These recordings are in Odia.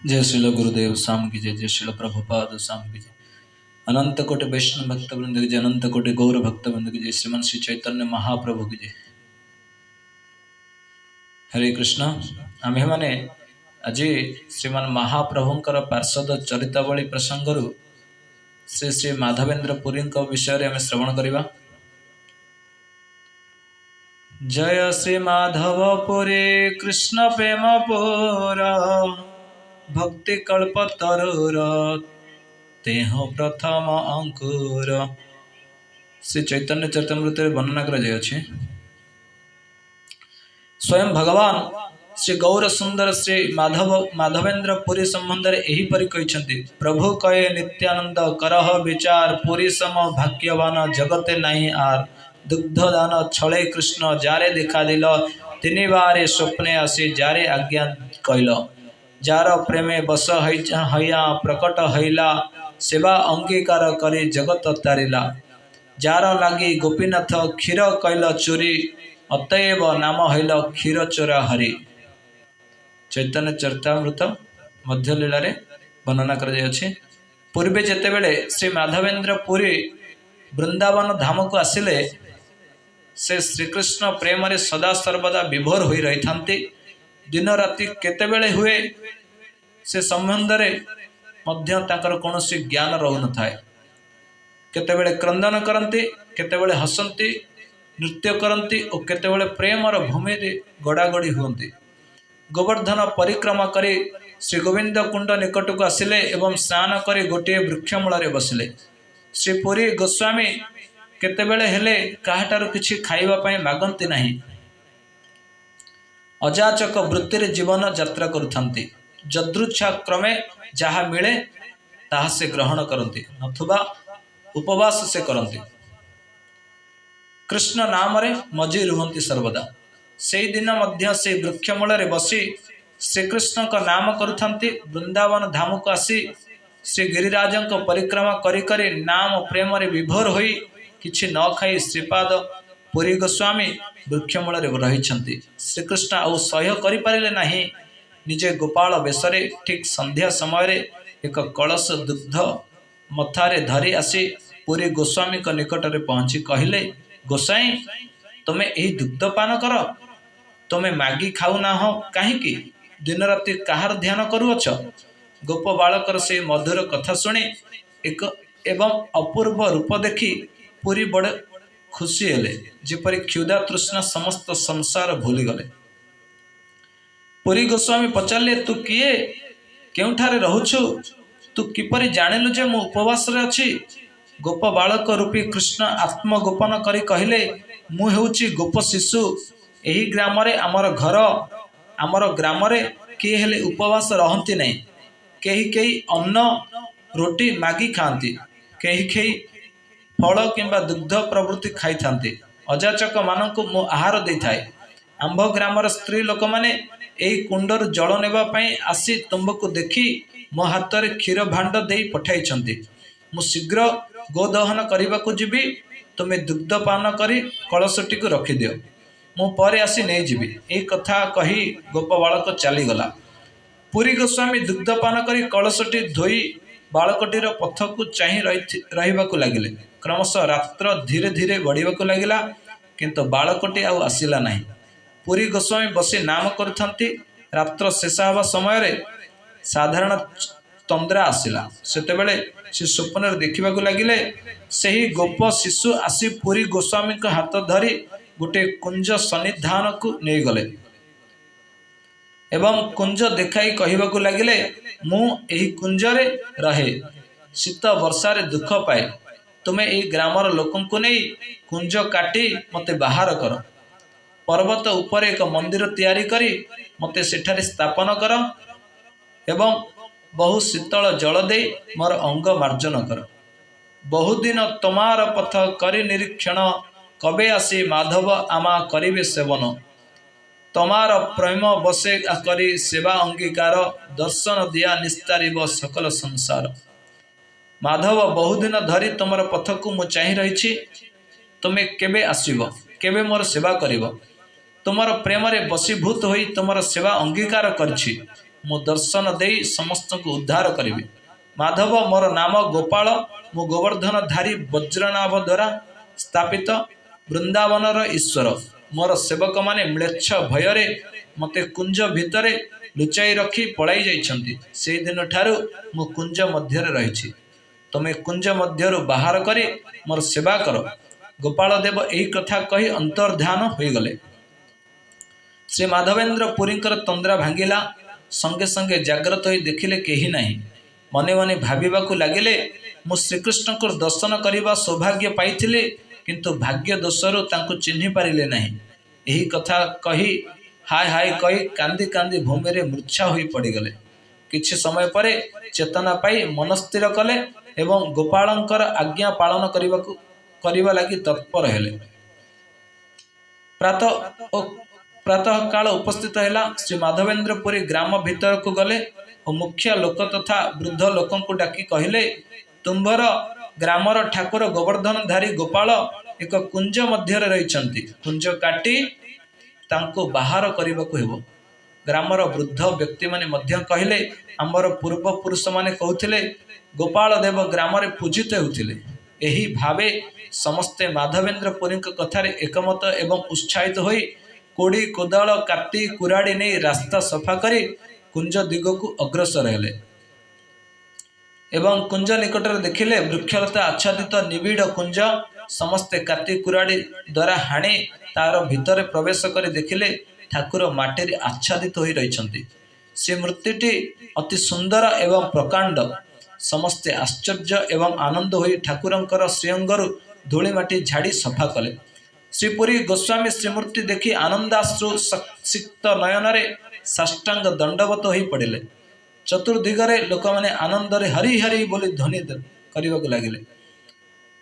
जय श्रील गुरुदेव स्वामी की जय। जय श्रील प्रभुपाद स्वामी की जय। अनंत कोटि वैष्णव भक्त वृंद की जय। अनंत कोटि गौर भक्त वृंद की जय। श्रीमन श्री चैतन्य महाप्रभु की जय। ହରେ କୃଷ୍ଣ। ଆମ୍ଭେମାନେ ଆଜି ଶ୍ରୀମାନ ମହାପ୍ରଭୁଙ୍କର ପାର୍ଷଦ ଚରିତାବଳୀ ପ୍ରସଙ୍ଗରୁ ଶ୍ରୀ ଶ୍ରୀ ମାଧବେନ୍ଦ୍ର ପୁରୀଙ୍କ ବିଷୟରେ ଆମେ ଶ୍ରବଣ କରିବା। ଜୟ ଶ୍ରୀ ମାଧବ ପୁରୀ କୃଷ୍ଣ ପ୍ରେମ ପୁର ଭକ୍ତି କଳ୍ପ ତରୁର ତେହୁ ପ୍ରଥମ ଅଙ୍କୁର। ଶ୍ରୀ ଚୈତନ୍ୟ ଚରିତାମୃତରେ ବର୍ଣ୍ଣନା କରାଯାଇଅଛି, ସ୍ୱୟଂ ଭଗବାନ ଶ୍ରୀ ଗୌର ସୁନ୍ଦର ଶ୍ରୀ ମାଧବେନ୍ଦ୍ର ପୁରୀ ସମ୍ବନ୍ଧରେ ଏହିପରି କହିଛନ୍ତି, ପ୍ରଭୁ କହେ ନିତ୍ୟାନନ୍ଦ କରହ ବିଚାର, ପୁରୀ ସମ ଭାଗ୍ୟବାନ ଜଗତେ ନାହିଁ ଆର। ଦୁଗ୍ଧ ଦାନ ଛଳେ କୃଷ୍ଣ ଯାରେ ଦେଖାଦିଲ, ତିନିବାରେ ସ୍ୱପ୍ନେ ଆସି ଯାରେ ଆଜ୍ଞା କହିଲ। ଯାର ପ୍ରେମେ ବଶ ହଇଆ ପ୍ରକଟ ହଇଲା, ସେବା ଅଙ୍ଗୀକାର କରି ଜଗତ ତାରିଲା। ଯାର ଲାଗି ଗୋପୀନାଥ କ୍ଷୀର କଇଲ ଚୋରି, ଅତଏବ ନାମ ହଇଲ କ୍ଷୀର ଚୋରା ହରି। ଚୈତନ୍ୟ ଚରିତାମୃତ ମଧ୍ୟଲୀଳାରେ ବର୍ଣ୍ଣନା କରାଯାଇଅଛି। ପୂର୍ବେ ଯେତେବେଳେ ଶ୍ରୀ ମାଧବେନ୍ଦ୍ର ପୁରୀ ବୃନ୍ଦାବନ ଧାମକୁ ଆସିଲେ, ସେ ଶ୍ରୀକୃଷ୍ଣ ପ୍ରେମରେ ସଦା ସର୍ବଦା ବିଭୋର ହୋଇ ରହିଥାନ୍ତି। ଦିନ ରାତି କେତେବେଳେ ହୁଏ, ସେ ସମ୍ବନ୍ଧରେ ମଧ୍ୟ ତାଙ୍କର କୌଣସି ଜ୍ଞାନ ରହୁନଥାଏ। କେତେବେଳେ କ୍ରନ୍ଦନ କରନ୍ତି, କେତେବେଳେ ହସନ୍ତି, ନୃତ୍ୟ କରନ୍ତି ଓ କେତେବେଳେ ପ୍ରେମର ଭୂମିରେ ଗଡ଼ାଗଡ଼ି ହୁଅନ୍ତି। ଗୋବର୍ଦ୍ଧନ ପରିକ୍ରମା କରି ଶ୍ରୀ ଗୋବିନ୍ଦ କୁଣ୍ଡ ନିକଟକୁ ଆସିଲେ ଏବଂ ସ୍ନାନ କରି ଗୋଟିଏ ବୃକ୍ଷ ମୂଳରେ ବସିଲେ। ଶ୍ରୀ ପୁରୀ ଗୋସ୍ୱାମୀ କେତେବେଳେ ହେଲେ କାହାଠାରୁ କିଛି ଖାଇବା ପାଇଁ ମାଗନ୍ତି ନାହିଁ। ଅଯାଚକ ବୃତ୍ତିରେ ଜୀବନ ଯାତ୍ରା କରୁଥାନ୍ତି। ଯଦୃଚ୍ଛା କ୍ରମେ ଯାହା ମିଳେ, ତାହା ସେ ଗ୍ରହଣ କରନ୍ତି, ନଥୁବା ଉପବାସ ସେ କରନ୍ତି। କୃଷ୍ଣ ନାମରେ ମଜି ରୁହନ୍ତି ସର୍ବଦା। ସେଇଦିନ ମଧ୍ୟ ସେଇ ବୃକ୍ଷ ମୂଳରେ ବସି ଶ୍ରୀକୃଷ୍ଣଙ୍କ ନାମ କରୁଥାନ୍ତି। ବୃନ୍ଦାବନ ଧାମକୁ ଆସି ଶ୍ରୀ ଗିରିରାଜଙ୍କ ପରିକ୍ରମା କରି କରି ନାମ ପ୍ରେମରେ ବିଭୋର ହୋଇ କିଛି ନ ଖାଇ ଶ୍ରୀପାଦ ପୁରୀ ଗୋସ୍ୱାମୀ ବୃକ୍ଷ ମୂଳରେ ରହିଛନ୍ତି। ଶ୍ରୀକୃଷ୍ଣ ଆଉ ସହ୍ୟ କରିପାରିଲେ ନାହିଁ। ନିଜେ ଗୋପାଳ ବେଶରେ ଠିକ୍ ସନ୍ଧ୍ୟା ସମୟରେ ଏକ କଳସ ଦୁଗ୍ଧ ମଥାରେ ଧରି ଆସି ପୁରୀ ଗୋସ୍ୱାମୀଙ୍କ ନିକଟରେ ପହଞ୍ଚି କହିଲେ, "ଗୋସାଇଁ, ତୁମେ ଏହି ଦୁଗ୍ଧ ପାନ କର। ତୁମେ ମାଗି ଖାଉନାହଁ କାହିଁକି? ଦିନରାତି କାହାର ଧ୍ୟାନ କରୁଅଛ?" ଗୋପ ବାଳକର ସେଇ ମଧୁର କଥା ଶୁଣି ଏକ ଏବଂ ଅପୂର୍ବ ରୂପ ଦେଖି ପୁରୀ ବଡ଼ ଖୁସି ହେଲେ, ଯେପରି କ୍ଷୁଧା ତୃଷ୍ଣା ସମସ୍ତ ସଂସାର ଭୁଲିଗଲେ। ପୁରୀ ଗୋସ୍ୱାମୀ ପଚାରିଲେ, "ତୁ କିଏ? କେଉଁଠାରେ ରହୁଛୁ? ତୁ କିପରି ଜାଣିଲୁ ଯେ ମୁଁ ଉପବାସରେ ଅଛି?" ଗୋପ ବାଳକ ରୂପୀ କୃଷ୍ଣ ଆତ୍ମଗୋପନ କରି କହିଲେ, "ମୁଁ ହେଉଛି ଗୋପ ଶିଶୁ। ଏହି ଗ୍ରାମରେ ଆମର ଘର। ଆମର ଗ୍ରାମରେ କିଏ ହେଲେ ଉପବାସ ରହନ୍ତି ନାହିଁ। କେହି କେହି ଅନ୍ନ ରୋଟି ମାଗି ଖାଆନ୍ତି, କେହି କେହି ଫଳ କିମ୍ବା ଦୁଗ୍ଧ ପ୍ରଭୃତି ଖାଇଥାନ୍ତି। ଅଯାଚକମାନଙ୍କୁ ମୁଁ ଆହାର ଦେଇଥାଏ। ଆମ୍ଭ ଗ୍ରାମର ସ୍ତ୍ରୀ ଲୋକମାନେ ଏହି କୁଣ୍ଡରୁ ଜଳ ନେବା ପାଇଁ ଆସି ତୁମ୍ଭକୁ ଦେଖି ମୋ ହାତରେ କ୍ଷୀର ଭାଣ୍ଡ ଦେଇ ପଠାଇଛନ୍ତି। ମୁଁ ଶୀଘ୍ର ଗୋଦୋହନ କରିବାକୁ ଯିବି। ତୁମେ ଦୁଗ୍ଧ ପାନ କରି କଳସଟିକୁ ରଖିଦିଅ। ମୁଁ ପରେ ଆସି ନେଇଯିବି।" ଏହି କଥା କହି ଗୋପ ବାଳକ ଚାଲିଗଲା। ପୁରୀ ଗୋସ୍ୱାମୀ ଦୁଗ୍ଧପାନ କରି କଳସଟି ଧୋଇ ବାଳକଟିର ପଥକୁ ଚାହିଁ ରହିବାକୁ ଲାଗିଲେ। କ୍ରମଶଃ ରାତ୍ର ଧୀରେ ଧୀରେ ବଢ଼ିବାକୁ ଲାଗିଲା, କିନ୍ତୁ ବାଳକଟି ଆଉ ଆସିଲା ନାହିଁ। ପୁରୀ ଗୋସ୍ୱାମୀ ବସି ନାମ କରୁଥାନ୍ତି। ରାତ୍ର ଶେଷ ହେବା ସମୟରେ ସାଧାରଣ ତନ୍ଦ୍ରା ଆସିଲା। ସେତେବେଳେ ସେ ସ୍ୱପ୍ନରେ ଦେଖିବାକୁ ଲାଗିଲେ, ସେହି ଗୋପ ଶିଶୁ ଆସି ପୁରୀ ଗୋସ୍ୱାମୀଙ୍କ ହାତ ଧରି ଗୋଟିଏ କୁଞ୍ଜ ସନ୍ନିଧାନକୁ ନେଇଗଲେ ଏବଂ କୁଞ୍ଜ ଦେଖାଇ କହିବାକୁ ଲାଗିଲେ, "ମୁଁ ଏହି କୁଞ୍ଜରେ ରହେ। ଶୀତ ବର୍ଷାରେ ଦୁଃଖ ପାଏ। ତୁମେ ଏହି ଗ୍ରାମର ଲୋକଙ୍କୁ ନେଇ କୁଞ୍ଜ କାଟି ମୋତେ ବାହାର କର। ପର୍ବତ ଉପରେ ଏକ ମନ୍ଦିର ତିଆରି କରି ମୋତେ ସେଠାରେ ସ୍ଥାପନ କର ଏବଂ ବହୁ ଶୀତଳ ଜଳ ଦେଇ ମୋର ଅଙ୍ଗ ମାର୍ଜନ କର। ବହୁଦିନ ତୋମାର ପଥ କରି ନିରୀକ୍ଷଣ, କବେ ଆସି ମାଧବ ଆମା କରିବେ ସେବନ। ତମାର ପ୍ରେମ ବସେ କରି ସେବା ଅଙ୍ଗୀକାର, ଦର୍ଶନ ଦିଆ ନିସ୍ତାରିବ ସକଳ ସଂସାର। ମାଧବ, ବହୁଦିନ ଧରି ତୁମର ପଥକୁ ମୁଁ ଚାହିଁ ରହିଛି। ତୁମେ କେବେ ଆସିବ? କେବେ ମୋର ସେବା କରିବ? ତୁମର ପ୍ରେମରେ ବଶୀଭୂତ ହୋଇ ତୁମର ସେବା ଅଙ୍ଗୀକାର କରିଛି। ମୁଁ ଦର୍ଶନ ଦେଇ ସମସ୍ତଙ୍କୁ ଉଦ୍ଧାର କରିବି। ମାଧବ, ମୋର ନାମ ଗୋପାଳ। ମୁଁ ଗୋବର୍ଦ୍ଧନଧାରୀ ବଜ୍ରନାଭ ଦ୍ୱାରା ସ୍ଥାପିତ ବୃନ୍ଦାବନର ଈଶ୍ୱର। ମୋର ସେବକମାନେ ମ୍ଳେଚ୍ଛ ଭୟରେ ମୋତେ କୁଞ୍ଜ ଭିତରେ ଲୁଚାଇ ରଖି ପଳାଇ ଯାଇଛନ୍ତି। ସେହିଦିନଠାରୁ ମୁଁ କୁଞ୍ଜ ମଧ୍ୟରେ ରହିଛି। ତୁମେ କୁଞ୍ଜ ମଧ୍ୟରୁ ବାହାର କରି ମୋର ସେବା କର। ଗୋପାଳ ଦେବ ଏହି କଥା କହି ଅନ୍ତର୍ଧ୍ୟାନ ହୋଇଗଲେ। ଶ୍ରୀ ମାଧବେନ୍ଦ୍ର ପୁରୀଙ୍କର ତନ୍ଦ୍ରା ଭାଙ୍ଗିଲା। ସଙ୍ଗେ ସଙ୍ଗେ ଜାଗ୍ରତ ହୋଇ ଦେଖିଲେ, କେହି ନାହିଁ। ମନେ ମନେ ଭାବିବାକୁ ଲାଗିଲେ, ମୁଁ ଶ୍ରୀକୃଷ୍ଣଙ୍କୁ ଦର୍ଶନ କରିବା ସୌଭାଗ୍ୟ ପାଇଥିଲି, କିନ୍ତୁ ଭାଗ୍ୟ ଦୋଷରୁ ତାଙ୍କୁ ଚିହ୍ନି ପାରିଲି ନାହିଁ। ଏହି କଥା କହି ହାୟ ହାୟ କହି କାନ୍ଦି କାନ୍ଦି ଭୂମିରେ ମୂର୍ଚ୍ଛା ହୋଇ ପଡ଼ିଗଲେ। କିଛି ସମୟ ପରେ ଚେତନା ପାଇ ମନସ୍ଥିର କଲେ ଏବଂ ଗୋପାଳଙ୍କର ଆଜ୍ଞା ପାଳନ କରିବା ଲାଗି ତତ୍ପର ହେଲେ। ପ୍ରାତଃ ଓ ପ୍ରାତଃ କାଳ ଉପସ୍ଥିତ ହେଲା। ଶ୍ରୀ ମାଧବେନ୍ଦ୍ର ପୁରୀ ଗ୍ରାମ ଭିତରକୁ ଗଲେ ଓ ମୁଖ୍ୟ ଲୋକ ତଥା ବୃଦ୍ଧ ଲୋକଙ୍କୁ ଡାକି କହିଲେ, ତୁମ୍ଭର ଗ୍ରାମର ଠାକୁର ଗୋବର୍ଦ୍ଧନଧାରୀ ଗୋପାଳ ଏକ କୁଞ୍ଜ ମଧ୍ୟରେ ରହିଛନ୍ତି। କୁଞ୍ଜ କାଟି ତାଙ୍କୁ ବାହାର କରିବାକୁ ହେବ। ଗ୍ରାମର ବୃଦ୍ଧ ବ୍ୟକ୍ତିମାନେ ମଧ୍ୟ କହିଲେ, ଆମର ପୂର୍ବପୁରୁଷମାନେ କହୁଥିଲେ, ଗୋପାଳ ଦେବ ଗ୍ରାମରେ ପୂଜିତ ହେଉଥିଲେ। ଏହି ଭାବେ ସମସ୍ତେ ମାଧବେନ୍ଦ୍ର ପୁରୀଙ୍କ କଥାରେ ଏକମତ ଏବଂ ଉତ୍ସାହିତ ହୋଇ କୋଡ଼ି, କୋଦାଳ, କାତି, କୁରାଢ଼ୀ ନେଇ ରାସ୍ତା ସଫା କରି କୁଞ୍ଜ ଦିଗକୁ ଅଗ୍ରସର ହେଲେ ଏବଂ କୁଞ୍ଜ ନିକଟରେ ଦେଖିଲେ, ବୃକ୍ଷଲତା ଆଚ୍ଛାଦିତ ନିବିଡ଼ କୁଞ୍ଜ। ସମସ୍ତେ କାତି କୁରାଢ଼ୀ ଦ୍ୱାରା ହାଣି ତାର ଭିତରେ ପ୍ରବେଶ କରି ଦେଖିଲେ, ଠାକୁର ମାଟିରେ ଆଚ୍ଛାଦିତ ହୋଇ ରହିଛନ୍ତି। ସେ ମୂର୍ତ୍ତିଟି ଅତି ସୁନ୍ଦର ଏବଂ ପ୍ରକାଣ୍ଡ। ସମସ୍ତେ ଆଶ୍ଚର୍ଯ୍ୟ ଏବଂ ଆନନ୍ଦ ହୋଇ ଠାକୁରଙ୍କର ଶ୍ରୀଅଙ୍ଗରୁ ଧୂଳି ମାଟି ଝାଡ଼ି ସଫା କଲେ। ଶ୍ରୀପୁରୀ ଗୋସ୍ୱାମୀ ଶ୍ରୀମୂର୍ତ୍ତି ଦେଖି ଆନନ୍ଦାଶ୍ରୁ ସିକ୍ତ ନୟନରେ ସାଷ୍ଟାଙ୍ଗ ଦଣ୍ଡବତ ହୋଇ ପଡ଼ିଲେ। ଚତୁର୍ଦିଗରେ ଲୋକମାନେ ଆନନ୍ଦରେ ହରି ହରି ବୋଲି ଧ୍ୱନି କରିବାକୁ ଲାଗିଲେ।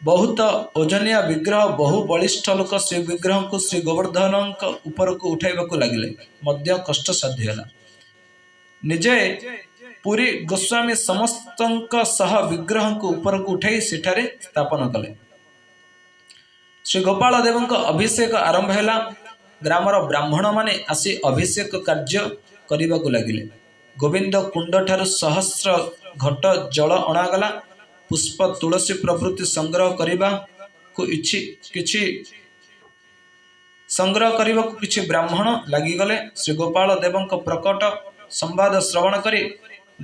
ବହୁତ ଓଜନିଆ ବିଗ୍ରହ। ବହୁ ବଳିଷ୍ଠ ଲୋକ ଶ୍ରୀ ବିଗ୍ରହଙ୍କୁ ଶ୍ରୀ ଗୋବର୍ଦ୍ଧନଙ୍କ ଉପରକୁ ଉଠାଇବାକୁ ଲାଗିଲେ ମଧ୍ୟ କଷ୍ଟସାଧ୍ୟ ହେଲା। ନିଜେ ପୁରୀ ଗୋସ୍ୱାମୀ ସମସ୍ତଙ୍କ ସହ ବିଗ୍ରହଙ୍କୁ ଉପରକୁ ଉଠାଇ ସେଠାରେ ସ୍ଥାପନ କଲେ। ଶ୍ରୀ ଗୋପାଳ ଦେବଙ୍କ ଅଭିଷେକ ଆରମ୍ଭ ହେଲା। ଗ୍ରାମର ବ୍ରାହ୍ମଣମାନେ ଆସି ଅଭିଷେକ କାର୍ଯ୍ୟ କରିବାକୁ ଲାଗିଲେ। ଗୋବିନ୍ଦ କୁଣ୍ଡଠାରୁ ସହସ୍ର ଘଟ ଜଳ ଅଣାଗଲା। ପୁଷ୍ପ, ତୁଳସୀ ପ୍ରଭୃତି ସଂଗ୍ରହ କରିବାକୁ କିଛି ବ୍ରାହ୍ମଣ ଲାଗିଗଲେ। ଶ୍ରୀ ଗୋପାଳ ଦେବଙ୍କ ପ୍ରକଟ ସମ୍ବାଦ ଶ୍ରବଣ କରି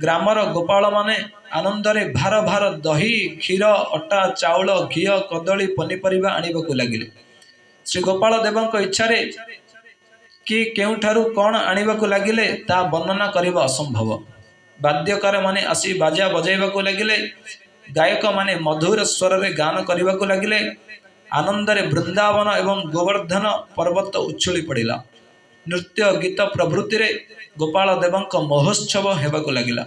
ଗ୍ରାମର ଗୋପାଳମାନେ ଆନନ୍ଦରେ ଭାର ଭାର ଦହି, କ୍ଷୀର, ଅଟା, ଚାଉଳ, ଘିଅ, କଦଳୀ, ପନିପରିବା ଆଣିବାକୁ ଲାଗିଲେ। ଶ୍ରୀ ଗୋପାଳ ଦେବଙ୍କ ଇଚ୍ଛାରେ କି କେଉଁଠାରୁ କ'ଣ ଆଣିବାକୁ ଲାଗିଲେ, ତାହା ବର୍ଣ୍ଣନା କରିବା ଅସମ୍ଭବ। ବାଦ୍ୟକାରମାନେ ଆସି ବାଜା ବଜାଇବାକୁ ଲାଗିଲେ। ଗାୟକମାନେ ମଧୁର ସ୍ୱରରେ ଗାନ କରିବାକୁ ଲାଗିଲେ। ଆନନ୍ଦରେ ବୃନ୍ଦାବନ ଏବଂ ଗୋବର୍ଦ୍ଧନ ପର୍ବତ ଉଛୁଳି ପଡ଼ିଲା। ନୃତ୍ୟ, ଗୀତ ପ୍ରଭୃତିରେ ଗୋପାଳ ଦେବଙ୍କ ମହୋତ୍ସବ ହେବାକୁ ଲାଗିଲା।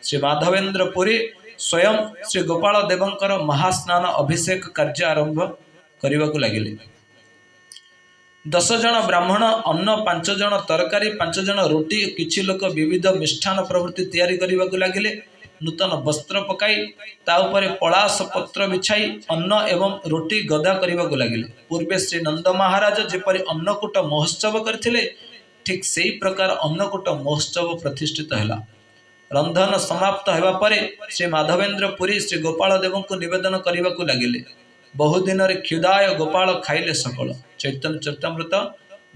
ଶ୍ରୀ ମାଧବେନ୍ଦ୍ର ପୁରୀ ସ୍ୱୟଂ ଶ୍ରୀ ଗୋପାଳ ଦେବଙ୍କର ମହାସ୍ନାନ ଅଭିଷେକ କାର୍ଯ୍ୟ ଆରମ୍ଭ କରିବାକୁ ଲାଗିଲେ। 10 ଜଣ ବ୍ରାହ୍ମଣ ଅନ୍ନ, 5 ଜଣ ତରକାରୀ, 5 ଜଣ ରୋଟି, କିଛି ଲୋକ ବିବିଧ ମିଷ୍ଟାନ୍ନ ପ୍ରଭୃତି ତିଆରି କରିବାକୁ ଲାଗିଲେ। ନୂତନ ବସ୍ତ୍ର ପକାଇ ତା ଉପରେ ପଳାଶ ପତ୍ର ବିଛାଇ ଅନ୍ନ ଏବଂ ରୋଟି ଗଦା କରିବାକୁ ଲାଗିଲେ। ପୂର୍ବେ ଶ୍ରୀ ନନ୍ଦ ମହାରାଜ ଯେପରି ଅନ୍ନକୂଟ ମହୋତ୍ସବ କରିଥିଲେ, ଠିକ୍ ସେଇ ପ୍ରକାର ଅନ୍ନକୂଟ ମହୋତ୍ସବ ପ୍ରତିଷ୍ଠିତ ହେଲା। ରନ୍ଧନ ସମାପ୍ତ ହେବା ପରେ ଶ୍ରୀ ମାଧବେନ୍ଦ୍ର ପୁରୀ ଶ୍ରୀ ଗୋପାଳ ଦେବଙ୍କୁ ନିବେଦନ କରିବାକୁ ଲାଗିଲେ। ବହୁଦିନରେ କ୍ଷୁଧାୟ ଗୋପାଳ ଖାଇଲେ ସକଳ। ଚୈତନ୍ୟ ଚରିତାମୃତ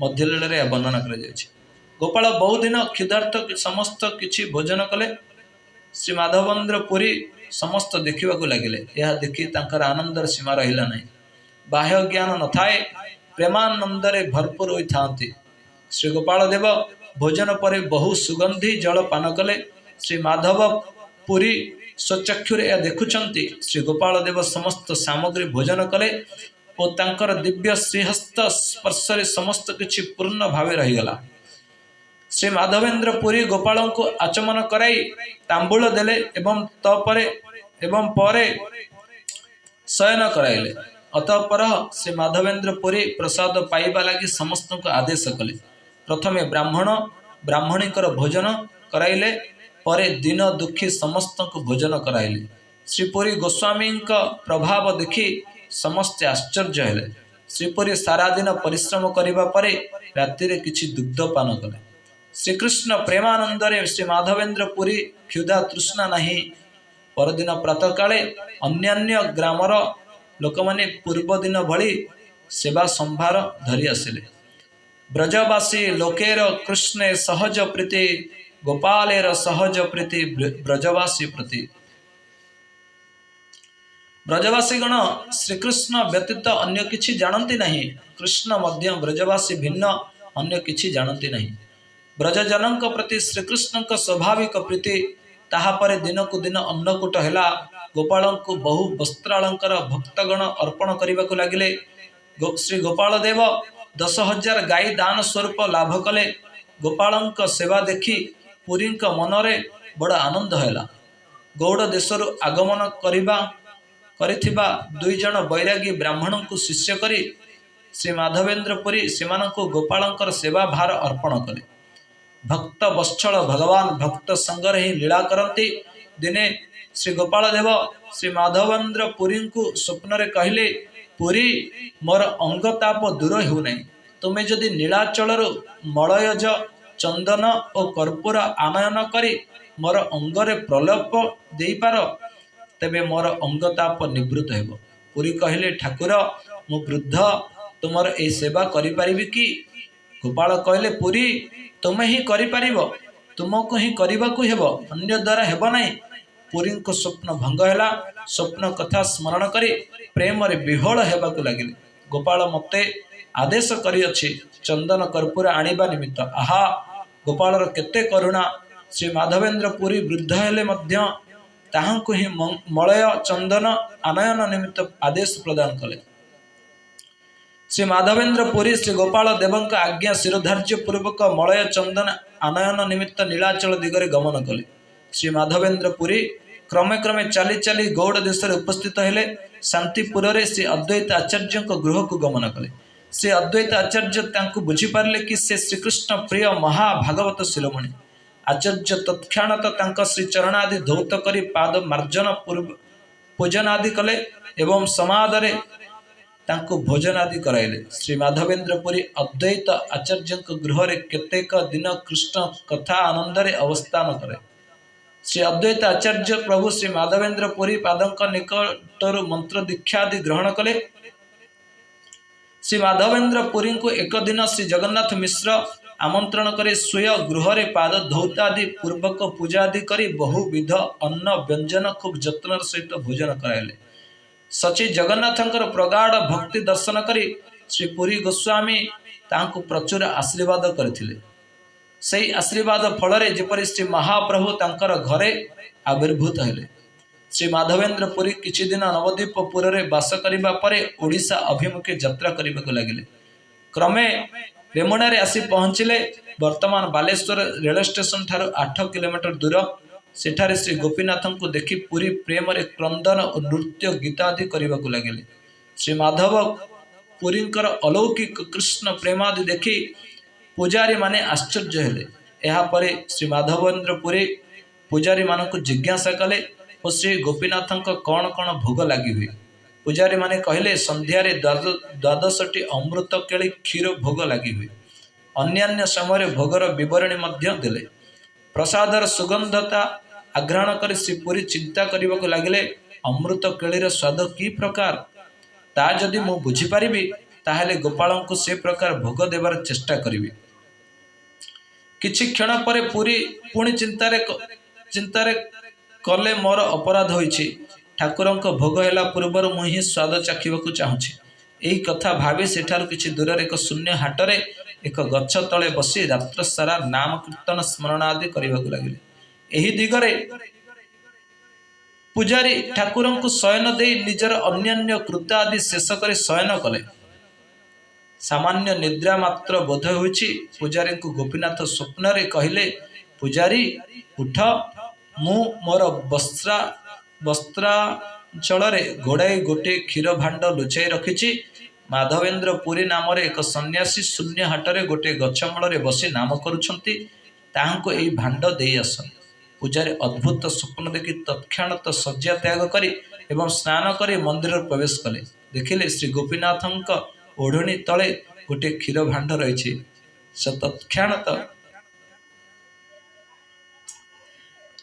ମଧ୍ୟଲୀଳାରେ ଏହା ବର୍ଣ୍ଣନା କରାଯାଇଛି। ଗୋପାଳ ବହୁଦିନ କ୍ଷୁଧାର୍ତ ସମସ୍ତ କିଛି ଭୋଜନ କଲେ। ଶ୍ରୀ ମାଧବେନ୍ଦ୍ର ପୁରୀ ସମସ୍ତ ଦେଖିବାକୁ ଲାଗିଲେ। ଏହା ଦେଖି ତାଙ୍କର ଆନନ୍ଦର ସୀମା ରହିଲା ନାହିଁ। ବାହ୍ୟ ଜ୍ଞାନ ନଥାଏ, ପ୍ରେମାନନ୍ଦରେ ଭରପୁର ହୋଇଥାନ୍ତି। ଶ୍ରୀ ଗୋପାଳ ଦେବ ଭୋଜନ ପରେ ବହୁ ସୁଗନ୍ଧି ଜଳ ପାନ କଲେ। ଶ୍ରୀ ମାଧବ ପୁରୀ ସ୍ୱଚକ୍ଷୁରେ ଏହା ଦେଖୁଛନ୍ତି। ଶ୍ରୀ ଗୋପାଳ ଦେବ ସମସ୍ତ ସାମଗ୍ରୀ ଭୋଜନ କଲେ ଓ ତାଙ୍କର ଦିବ୍ୟ ଶ୍ରୀହସ୍ତ ସ୍ପର୍ଶରେ ସମସ୍ତ କିଛି ପୂର୍ଣ୍ଣ ଭାବେ ରହିଗଲା। ଶ୍ରୀ ମାଧବେନ୍ଦ୍ର ପୁରୀ ଗୋପାଳଙ୍କୁ ଆଚମନ କରାଇ ତାମ୍ବୁଳ ଦେଲେ ଏବଂ ପରେ ଶୟନ କରାଇଲେ। ଅତଃପର ଶ୍ରୀ ମାଧବେନ୍ଦ୍ର ପୁରୀ ପ୍ରସାଦ ପାଇବା ଲାଗି ସମସ୍ତଙ୍କୁ ଆଦେଶ କଲେ। ପ୍ରଥମେ ବ୍ରାହ୍ମଣ ବ୍ରାହ୍ମଣୀଙ୍କର ଭୋଜନ କରାଇଲେ। ପରେ ଦୀନ ଦୁଃଖୀ ସମସ୍ତଙ୍କୁ ଭୋଜନ କରାଇଲେ। ଶ୍ରୀପୁରୀ ଗୋସ୍ୱାମୀଙ୍କ ପ୍ରଭାବ ଦେଖି ସମସ୍ତେ ଆଶ୍ଚର୍ଯ୍ୟ ହେଲେ। ଶ୍ରୀପୁରୀ ସାରାଦିନ ପରିଶ୍ରମ କରିବା ପରେ ରାତିରେ କିଛି ଦୁଗ୍ଧ ପାନ କଲେ। ଶ୍ରୀକୃଷ୍ଣ ପ୍ରେମାନନ୍ଦରେ ଶ୍ରୀ ମାଧବେନ୍ଦ୍ର ପୁରୀ କ୍ଷୁଧା ତୃଷ୍ଣା ନାହିଁ। ପରଦିନ ପ୍ରାତଃକାଳେ ଅନ୍ୟାନ୍ୟ ଗ୍ରାମର ଲୋକମାନେ ପୂର୍ବ ଦିନ ଭଳି ସେବା ସମ୍ଭାର ଧରି ଆସିଲେ। ବ୍ରଜବାସୀ ଲୋକେର କୃଷ୍ଣେ ସହଜ ପ୍ରୀତି, ଗୋପାଲେର ସହଜ ପ୍ରୀତି ବ୍ରଜବାସୀ ପ୍ରତି। ବ୍ରଜବାସୀଗଣ ଶ୍ରୀକୃଷ୍ଣ ବ୍ୟତୀତ ଅନ୍ୟ କିଛି ଜାଣନ୍ତି ନାହିଁ। କୃଷ୍ଣ ମଧ୍ୟ ବ୍ରଜବାସୀ ଭିନ୍ନ ଅନ୍ୟ କିଛି ଜାଣନ୍ତି ନାହିଁ। ବ୍ରଜଜନଙ୍କ ପ୍ରତି ଶ୍ରୀକୃଷ୍ଣଙ୍କ ସ୍ୱାଭାବିକ ପ୍ରୀତି। ତାହାପରେ ଦିନକୁ ଦିନ ଅନ୍ନକୂଟ ହେଲା। ଗୋପାଳଙ୍କୁ ବହୁ ବସ୍ତ୍ରାଳଙ୍କାର ଭକ୍ତଗଣ ଅର୍ପଣ କରିବାକୁ ଲାଗିଲେ। ଶ୍ରୀ ଗୋପାଳ ଦେବ 10,000 ଗାଈ ଦାନ ସ୍ୱରୂପ ଲାଭ କଲେ। ଗୋପାଳଙ୍କ ସେବା ଦେଖି ପୁରୀଙ୍କ ମନରେ ବଡ଼ ଆନନ୍ଦ ହେଲା। ଗୌଡ଼ ଦେଶରୁ ଆଗମନ କରିଥିବା ଦୁଇଜଣ ବୈରାଗୀ ବ୍ରାହ୍ମଣଙ୍କୁ ଶିଷ୍ୟ କରି ଶ୍ରୀ ମାଧବେନ୍ଦ୍ର ପୁରୀ ସେମାନଙ୍କୁ ଗୋପାଳଙ୍କର ସେବା ଭାର ଅର୍ପଣ କଲେ। ଭକ୍ତ ବତ୍ସଳ ଭଗବାନ ଭକ୍ତ ସଙ୍ଗରେ ହିଁ ଲୀଳା କରନ୍ତି। ଦିନେ ଶ୍ରୀ ଗୋପାଳ ଦେବ ଶ୍ରୀ ମାଧବେନ୍ଦ୍ର ପୁରୀଙ୍କୁ ସ୍ୱପ୍ନରେ କହିଲେ, "ପୁରୀ, ମୋର ଅଙ୍ଗତାପ ଦୂର ହେଉନାହିଁ। ତୁମେ ଯଦି ନୀଳାଚଳରୁ ମଳୟଜ ଚନ୍ଦନ ଓ କର୍ପୂର ଆନୟନ କରି ମୋର ଅଙ୍ଗରେ ପ୍ରଲେପ ଦେଇପାର, ତେବେ ମୋର ଅଙ୍ଗତାପ ନିବୃତ୍ତ ହେବ।" ପୁରୀ କହିଲେ, "ଠାକୁର, ମୁଁ ବୃଦ୍ଧ, ତୁମର ଏହି ସେବା କରିପାରିବି କି?" ଗୋପାଳ କହିଲେ, "ପୁରୀ, ତୁମେ ହିଁ କରିପାରିବ। ତୁମକୁ ହିଁ କରିବାକୁ ହେବ, ଅନ୍ୟ ଦ୍ୱାରା ହେବ ନାହିଁ।" ପୁରୀଙ୍କ ସ୍ୱପ୍ନ ଭଙ୍ଗ ହେଲା। ସ୍ୱପ୍ନ କଥା ସ୍ମରଣ କରି ପ୍ରେମରେ ବିହ୍ୱଳ ହେବାକୁ ଲାଗିଲେ। ଗୋପାଳ ମୋତେ ଆଦେଶ କରିଅଛି ଚନ୍ଦନ କର୍ପୂର ଆଣିବା ନିମିତ୍ତ। ଆହା, ଗୋପାଳର କେତେ କରୁଣା! ଶ୍ରୀ ମାଧବେନ୍ଦ୍ର ପୁରୀ ବୃଦ୍ଧ ହେଲେ ମଧ୍ୟ ତାହାଙ୍କୁ ହିଁ ମଳୟ ଚନ୍ଦନ ଆନୟନ ନିମିତ୍ତ ଆଦେଶ ପ୍ରଦାନ କଲେ। ଶ୍ରୀ ମାଧବେନ୍ଦ୍ର ପୁରୀ ଶ୍ରୀ ଗୋପାଳ ଦେବଙ୍କ ଆଜ୍ଞା ଶିରୋଧାର୍ଯ୍ୟ ପୂର୍ବକ ମଳୟ ଚନ୍ଦନ ଆନୟନ ନିମିତ୍ତ ନୀଳାଚଳ ଦିଗରେ ଗମନ କଲେ। ଶ୍ରୀ ମାଧବେନ୍ଦ୍ର ପୁରୀ କ୍ରମେ କ୍ରମେ ଚାଲି ଚାଲି ଗୌଡ଼ ଦେଶରେ ଉପସ୍ଥିତ ହେଲେ। ଶାନ୍ତିପୁରରେ ଶ୍ରୀ ଅଦ୍ୱୈତ ଆଚାର୍ଯ୍ୟଙ୍କ ଗୃହକୁ ଗମନ କଲେ। ଶ୍ରୀ ଅଦ୍ୱୈତ ଆଚାର୍ଯ୍ୟ ତାଙ୍କୁ ବୁଝିପାରିଲେ କି ସେ ଶ୍ରୀକୃଷ୍ଣ ପ୍ରିୟ ମହାଭାଗବତ ଶିରୋମଣି। ଆଚାର୍ଯ୍ୟ ତତ୍କ୍ଷଣାତ ତାଙ୍କ ଶ୍ରୀ ଚରଣାଦି ଧୌତ କରି ପାଦ ମାର୍ଜନ ପୂଜନ ଆଦି କଲେ ଏବଂ ସମାଦରେ ତାଙ୍କୁ ଭୋଜନ ଆଦି କରାଇଲେ। ଶ୍ରୀ ମାଧବେନ୍ଦ୍ର ପୁରୀ ଅଦ୍ୱୈତ ଆଚାର୍ଯ୍ୟଙ୍କ ଗୃହରେ କେତେକ ଦିନ କୃଷ୍ଣ କଥା ଆନନ୍ଦରେ ଅବସ୍ଥାନ କଲେ। ଶ୍ରୀ ଅଦ୍ୱୈତ ଆଚାର୍ଯ୍ୟ ପ୍ରଭୁ ଶ୍ରୀ ମାଧବେନ୍ଦ୍ର ପୁରୀ ପାଦଙ୍କ ନିକଟରୁ ମନ୍ତ୍ର ଦୀକ୍ଷା ଆଦି ଗ୍ରହଣ କଲେ। ଶ୍ରୀ ମାଧବେନ୍ଦ୍ର ପୁରୀଙ୍କୁ ଏକ ଦିନ ଶ୍ରୀ ଜଗନ୍ନାଥ ମିଶ୍ର ଆମନ୍ତ୍ରଣ କରି ସ୍ୱୀୟ ଗୃହରେ ପାଦ ଧୌତ ଆଦି ପୂର୍ବକ ପୂଜା ଆଦି କରି ବହୁବିଧ ଅନ୍ନ ବ୍ୟଞ୍ଜନ ଖୁବ୍ ଯତ୍ନର ସହିତ ଭୋଜନ କରାଇଲେ। ସଚି ଜଗନ୍ନାଥଙ୍କର ପ୍ରଗାଢ଼ ଭକ୍ତି ଦର୍ଶନ କରି ଶ୍ରୀ ପୁରୀ ଗୋସ୍ୱାମୀ ତାହାଙ୍କୁ ପ୍ରଚୁର ଆଶୀର୍ବାଦ କରିଥିଲେ। ସେଇ ଆଶୀର୍ବାଦ ଫଳରେ ଯେପରି ଶ୍ରୀ ମହାପ୍ରଭୁ ତାଙ୍କର ଘରେ ଆବିର୍ଭୂତ ହେଲେ। ଶ୍ରୀ ମାଧବେନ୍ଦ୍ର ପୁରୀ କିଛି ଦିନ ନବଦ୍ୱୀପ ପୁରରେ ବାସ କରିବା ପରେ ଓଡ଼ିଶା ଅଭିମୁଖେ ଯାତ୍ରା କରିବାକୁ ଲାଗିଲେ। କ୍ରମେ ରେମୁଣାରେ ଆସି ପହଞ୍ଚିଲେ। ବର୍ତ୍ତମାନ ବାଲେଶ୍ୱର ରେଳ ଷ୍ଟେସନ ଠାରୁ 8 କିଲୋମିଟର ଦୂର। ସେଠାରେ ଶ୍ରୀ ଗୋପୀନାଥଙ୍କୁ ଦେଖି ପୁରୀ ପ୍ରେମରେ କ୍ରନ୍ଦନ ଓ ନୃତ୍ୟ ଗୀତ ଆଦି କରିବାକୁ ଲାଗିଲେ। ଶ୍ରୀ ମାଧବ ପୁରୀଙ୍କର ଅଲୌକିକ କୃଷ୍ଣ ପ୍ରେମାଦି ଦେଖି ପୂଜାରୀମାନେ ଆଶ୍ଚର୍ଯ୍ୟ ହେଲେ। ଏହାପରେ ଶ୍ରୀ ମାଧବେନ୍ଦ୍ର ପୁରୀ ପୂଜାରୀମାନଙ୍କୁ ଜିଜ୍ଞାସା କଲେ ଓ ଶ୍ରୀ ଗୋପୀନାଥଙ୍କ କ'ଣ କ'ଣ ଭୋଗ ଲାଗି ହୁଏ। ପୂଜାରୀମାନେ କହିଲେ, ସନ୍ଧ୍ୟାରେ ଦ୍ୱାଦଶଟି ଅମୃତ କେଳି କ୍ଷୀର ଭୋଗ ଲାଗି ହୁଏ। ଅନ୍ୟାନ୍ୟ ସମୟରେ ଭୋଗର ବିବରଣୀ ମଧ୍ୟ ଦେଲେ। ପ୍ରସାଦର ସୁଗନ୍ଧତା ଆଘ୍ରାଣ କରି ଶ୍ରୀ ପୁରୀ ଚିନ୍ତା କରିବାକୁ ଲାଗିଲେ, ଅମୃତ କେଳିର ସ୍ୱାଦ କି ପ୍ରକାର, ତା ଯଦି ମୁଁ ବୁଝିପାରିବି, ତାହେଲେ ଗୋପାଳଙ୍କୁ ସେ ପ୍ରକାର ଭୋଗ ଦେବାର ଚେଷ୍ଟା କରିବି। କିଛି କ୍ଷଣ ପରେ ପୁରୀ ପୁଣି ଚିନ୍ତାରେ କଲେ, ମୋର ଅପରାଧ ହୋଇଛି। ଠାକୁରଙ୍କ ଭୋଗ ହେଲା ପୂର୍ବରୁ ମୁଁ ହିଁ ସ୍ୱାଦ ଚାଖିବାକୁ ଚାହୁଁଛି। ଏହି କଥା ଭାବି ସେଠାରୁ କିଛି ଦୂରରେ ଏକ ଶୂନ୍ୟ ହାଟରେ ଏକ ଗଛ ତଳେ ବସି ରାତ୍ର ସାରା ନାମ କୀର୍ତ୍ତନ ସ୍ମରଣ ଆଦି କରିବାକୁ ଲାଗିଲେ। ଏହି ଦିଗରେ ପୂଜାରୀ ଠାକୁରଙ୍କୁ ଶୟନ ଦେଇ ନିଜର ଅନ୍ୟାନ୍ୟ କୃତ୍ୟ ଆଦି ଶେଷ କରି ଶୟନ କଲେ। ସାମାନ୍ୟ ନିଦ୍ରା ମାତ୍ର ବୋଧ ହୋଇଛି, ପୂଜାରୀଙ୍କୁ ଗୋପୀନାଥ ସ୍ୱପ୍ନରେ କହିଲେ, "ପୂଜାରୀ, ଉଠ। ମୁଁ ମୋର ବସ୍ତ୍ରାଞ୍ଚଳରେ ଘୋଡ଼ାଇ ଗୋଟିଏ କ୍ଷୀର ଭାଣ୍ଡ ଲୁଚାଇ ରଖିଛି। ମାଧବେନ୍ଦ୍ର ପୁରୀ ନାମରେ ଏକ ସନ୍ନ୍ୟାସୀ ଶୂନ୍ୟ ହାଟରେ ଗୋଟିଏ ଗଛ ମୂଳରେ ବସି ନାମ କରୁଛନ୍ତି। ତାହାଙ୍କୁ ଏହି ଭାଣ୍ଡ ଦେଇ ଆସ।" ପୂଜାରୀ ଅଦ୍ଭୁତ ସ୍ୱପ୍ନ ଦେଖି ତତ୍କ୍ଷଣାତ ଶଯ୍ୟା ତ୍ୟାଗ କରି ଏବଂ ସ୍ନାନ କରି ମନ୍ଦିରରେ ପ୍ରବେଶ କଲେ। ଦେଖିଲେ, ଶ୍ରୀ ଗୋପୀନାଥଙ୍କ ଓଢ଼ଣୀ ତଳେ ଗୋଟିଏ କ୍ଷୀର ଭାଣ୍ଡ ରହିଛି। ସେ ତତ୍କ୍ଷଣାତ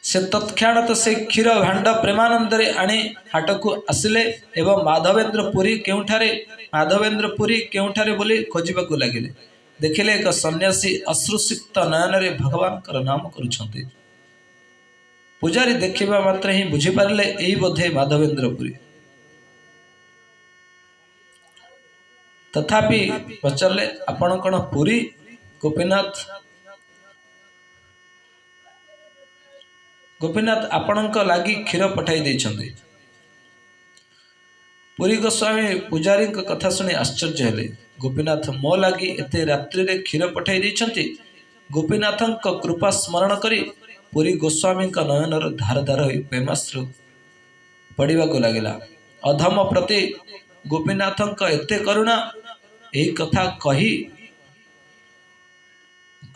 ସେ ତତ୍କ୍ଷଣାତ ସେ କ୍ଷୀର ଭାଣ୍ଡ ପ୍ରେମାନନ୍ଦରେ ଆଣି ହାଟକୁ ଆସିଲେ ଏବଂ ମାଧବେନ୍ଦ୍ର ପୁରୀ କେଉଁଠାରେ, ମାଧବେନ୍ଦ୍ର ପୁରୀ କେଉଁଠାରେ ବୋଲି ଖୋଜିବାକୁ ଲାଗିଲେ। ଦେଖିଲେ ଏକ ସନ୍ନ୍ୟାସୀ ଅଶ୍ରୁସିକ୍ତ ନୟନରେ ଭଗବାନଙ୍କର ନାମ କରୁଛନ୍ତି। ପୂଜାରୀ ଦେଖିବା ମାତ୍ରେ ହିଁ ବୁଝିପାରିଲେ, ଏଇ ବୋଧେ ମାଧବେନ୍ଦ୍ର ପୁରୀ। ତଥାପି ପଚାରିଲେ, ଆପଣ କ'ଣ ପୁରୀ ଗୋପୀନାଥ? ଗୋପୀନାଥ ଆପଣଙ୍କ ଲାଗି କ୍ଷୀର ପଠାଇ ଦେଇଛନ୍ତି। ପୁରୀ ଗୋସ୍ୱାମୀ ପୂଜାରୀଙ୍କ କଥା ଶୁଣି ଆଶ୍ଚର୍ଯ୍ୟ ହେଲେ। ଗୋପୀନାଥ ମୋ ଲାଗି ଏତେ ରାତ୍ରିରେ କ୍ଷୀର ପଠାଇ ଦେଇଛନ୍ତି? ଗୋପୀନାଥଙ୍କ କୃପା ସ୍ମରଣ କରି ପୁରୀ ଗୋସ୍ୱାମୀଙ୍କ ନୟନର ଧାର ଧାର ହୋଇ ପ୍ରେମାଶ୍ରୁ ପଡ଼ିବାକୁ ଲାଗିଲା। ଅଧମ ପ୍ରତି ଗୋପୀନାଥଙ୍କ ଏତେ କରୁଣା! ଏହି କଥା କହି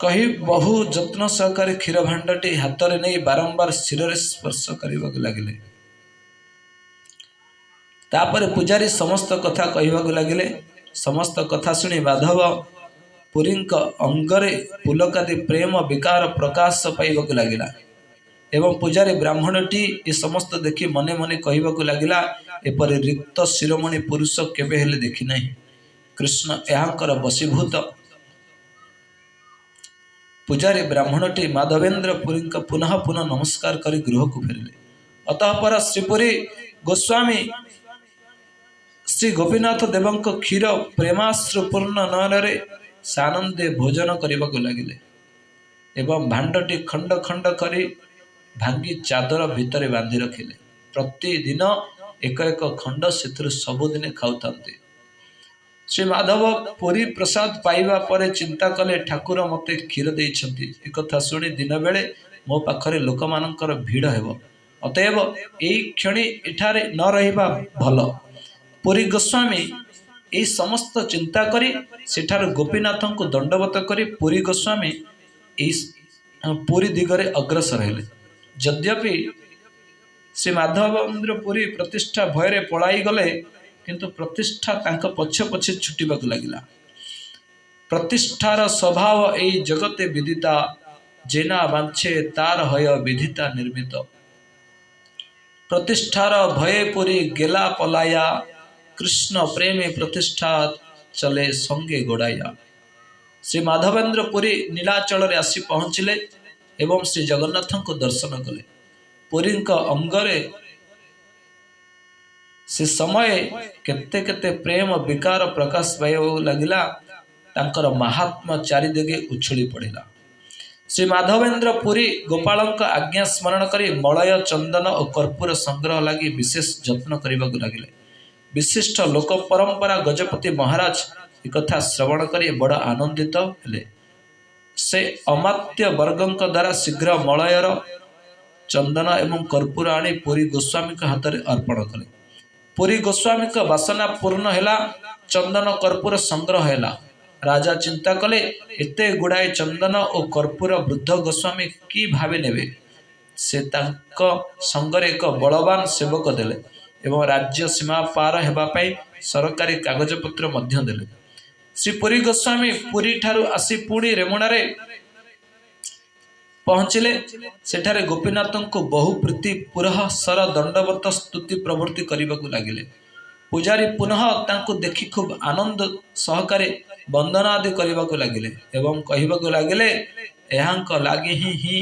କହି ବହୁ ଯତ୍ନ ସହକାରେ କ୍ଷୀର ଭାଣ୍ଡଟି ହାତରେ ନେଇ ବାରମ୍ବାର ଶିରରେ ସ୍ପର୍ଶ କରିବାକୁ ଲାଗିଲେ। ତାପରେ ପୂଜାରୀ ସମସ୍ତ କଥା କହିବାକୁ ଲାଗିଲେ। ସମସ୍ତ କଥା ଶୁଣି ମାଧବ ପୁରୀଙ୍କ ଅଙ୍ଗରେ ପୁଲକାଦି ପ୍ରେମ ବିକାର ପ୍ରକାଶ ପାଇବାକୁ ଲାଗିଲା ଏବଂ ପୂଜାରୀ ବ୍ରାହ୍ମଣଟି ଏ ସମସ୍ତ ଦେଖି ମନେ ମନେ କହିବାକୁ ଲାଗିଲା, ଏପରି ରିକ୍ତ ଶିରୋମଣି ପୁରୁଷ କେବେ ହେଲେ ଦେଖିନାହିଁ। କୃଷ୍ଣ ଏହାଙ୍କର ବଶୀଭୂତ। ପୂଜାରୀ ବ୍ରାହ୍ମଣଟି ମାଧବେନ୍ଦ୍ର ପୁରୀଙ୍କ ପୁନଃ ପୁନଃ ନମସ୍କାର କରି ଗୃହକୁ ଫେରିଲେ। ଅତଃପର ଶ୍ରୀପୁରୀ ଗୋସ୍ୱାମୀ ଶ୍ରୀ ଗୋପୀନାଥ ଦେବଙ୍କ କ୍ଷୀର ପ୍ରେମାଶ୍ରୁପୂର୍ଣ୍ଣ ନୟନରେ ସାନନ୍ଦେ ଭୋଜନ କରିବାକୁ ଲାଗିଲେ ଏବଂ ଭାଣ୍ଡଟି ଖଣ୍ଡ ଖଣ୍ଡ କରି ଭାଙ୍ଗି ଚାଦର ଭିତରେ ବାନ୍ଧି ରଖିଲେ। ପ୍ରତିଦିନ ଏକ ଏକ ଖଣ୍ଡ ସେଥିରୁ ସବୁଦିନେ ଖାଉଥାନ୍ତି। ଶ୍ରୀ ମାଧବ ପୁରୀ ପ୍ରସାଦ ପାଇବା ପରେ ଚିନ୍ତା କଲେ, ଠାକୁର ମୋତେ କ୍ଷୀର ଦେଇଛନ୍ତି, ଏକଥା ଶୁଣି ଦିନବେଳେ ମୋ ପାଖରେ ଲୋକମାନଙ୍କର ଭିଡ଼ ହେବ। ଅତଏବ ଏଇ କ୍ଷଣି ଏଠାରେ ନ ରହିବା ଭଲ। ପୁରୀ ଗୋସ୍ୱାମୀ ଏହି ସମସ୍ତ ଚିନ୍ତା କରି ସେଠାରୁ ଗୋପୀନାଥଙ୍କୁ ଦଣ୍ଡବତ କରି ପୁରୀ ଗୋସ୍ୱାମୀ ଏହି ପୁରୀ ଦିଗରେ ଅଗ୍ରସର ହେଲେ। ଯଦ୍ୟପି ଶ୍ରୀ ମାଧବେନ୍ଦ୍ର ପୁରୀ ପ୍ରତିଷ୍ଠା ଭୟରେ ପଳାଇଗଲେ, କିନ୍ତୁ ପ୍ରତିଷ୍ଠା ତାଙ୍କ ପଛେ ପଛେ ଛୁଟିବାକୁ ଲାଗିଲା। ପ୍ରତିଷ୍ଠାର ସ୍ୱଭାବ ଏଇ ଜଗତେ ବିଦିତା, ଜେନା ବାଞ୍ଛେ ତାର ହୟ ବିଧିତା ନିର୍ମିତ। ପ୍ରତିଷ୍ଠାର ଭୟେ ପୁରୀ ଗେଲା ପଲାୟା, କୃଷ୍ଣ ପ୍ରେମେ ପ୍ରତିଷ୍ଠା ଚଲେ ସଙ୍ଗେ ଗୋଡ଼ାୟା। ଶ୍ରୀ ମାଧବେନ୍ଦ୍ର ପୁରୀ ନୀଳାଚଳରେ ଆସି ପହଞ୍ଚିଲେ ଏବଂ ଶ୍ରୀ ଜଗନ୍ନାଥଙ୍କୁ ଦର୍ଶନ କଲେ। ପୁରୀଙ୍କ ଅଙ୍ଗରେ ସେ ସମୟେ କେତେ କେତେ ପ୍ରେମ ବିକାର ପ୍ରକାଶ ପାଇବାକୁ ଲାଗିଲା। ତାଙ୍କର ମାହାତ୍ମ୍ୟ ଚାରିଦିଗେ ଉଛୁଳି ପଡ଼ିଲା। ଶ୍ରୀ ମାଧବେନ୍ଦ୍ର ପୁରୀ ଗୋପାଳଙ୍କ ଆଜ୍ଞା ସ୍ମରଣ କରି ମଳୟ, ଚନ୍ଦନ ଓ କର୍ପୂର ସଂଗ୍ରହ ଲାଗି ବିଶେଷ ଯତ୍ନ କରିବାକୁ ଲାଗିଲେ। ବିଶିଷ୍ଟ ଲୋକ ପରମ୍ପରା ଗଜପତି ମହାରାଜ ଏକଥା ଶ୍ରବଣ କରି ବଡ଼ ଆନନ୍ଦିତ ହେଲେ। ସେ ଅମାତ୍ୟ ବର୍ଗଙ୍କ ଦ୍ୱାରା ଶୀଘ୍ର ମଳୟର, ଚନ୍ଦନ ଏବଂ କର୍ପୂର ଆଣି ପୁରୀ ଗୋସ୍ୱାମୀଙ୍କ ହାତରେ ଅର୍ପଣ କଲେ। ପୁରୀ ଗୋସ୍ୱାମୀଙ୍କ ବାସନା ପୂର୍ଣ୍ଣ ହେଲା, ଚନ୍ଦନ କର୍ପୂର ସଂଗ୍ରହ ହେଲା। ରାଜା ଚିନ୍ତା କଲେ, ଏତେ ଗୁଡ଼ାଏ ଚନ୍ଦନ ଓ କର୍ପୂର ବୃଦ୍ଧ ଗୋସ୍ୱାମୀ କି ଭାବେ ନେବେ? ସେ ତାଙ୍କ ସଙ୍ଗରେ ଏକ ବଳବାନ ସେବକ ଦେଲେ ଏବଂ ରାଜ୍ୟ ସୀମା ପାର ହେବା ପାଇଁ ସରକାରୀ କାଗଜପତ୍ର ମଧ୍ୟ ଦେଲେ। ଶ୍ରୀ ପୁରୀ ଗୋସ୍ୱାମୀ ପୁରୀଠାରୁ ଆସି ପୁଣି ରେମୁଣାରେ ପହଞ୍ଚିଲେ। ସେଠାରେ ଗୋପୀନାଥଙ୍କୁ ବହୁ ପ୍ରୀତି ପୁରଃସର ଦଣ୍ଡବତ ସ୍ତୁତି ପ୍ରଭୃତି କରିବାକୁ ଲାଗିଲେ। ପୂଜାରୀ ପୁନଃ ତାଙ୍କୁ ଦେଖି ଖୁବ୍ ଆନନ୍ଦ ସହକାରେ ବନ୍ଦନାଦି କରିବାକୁ ଲାଗିଲେ ଏବଂ କହିବାକୁ ଲାଗିଲେ, ଏହାଙ୍କ ଲାଗି ହିଁ ହିଁ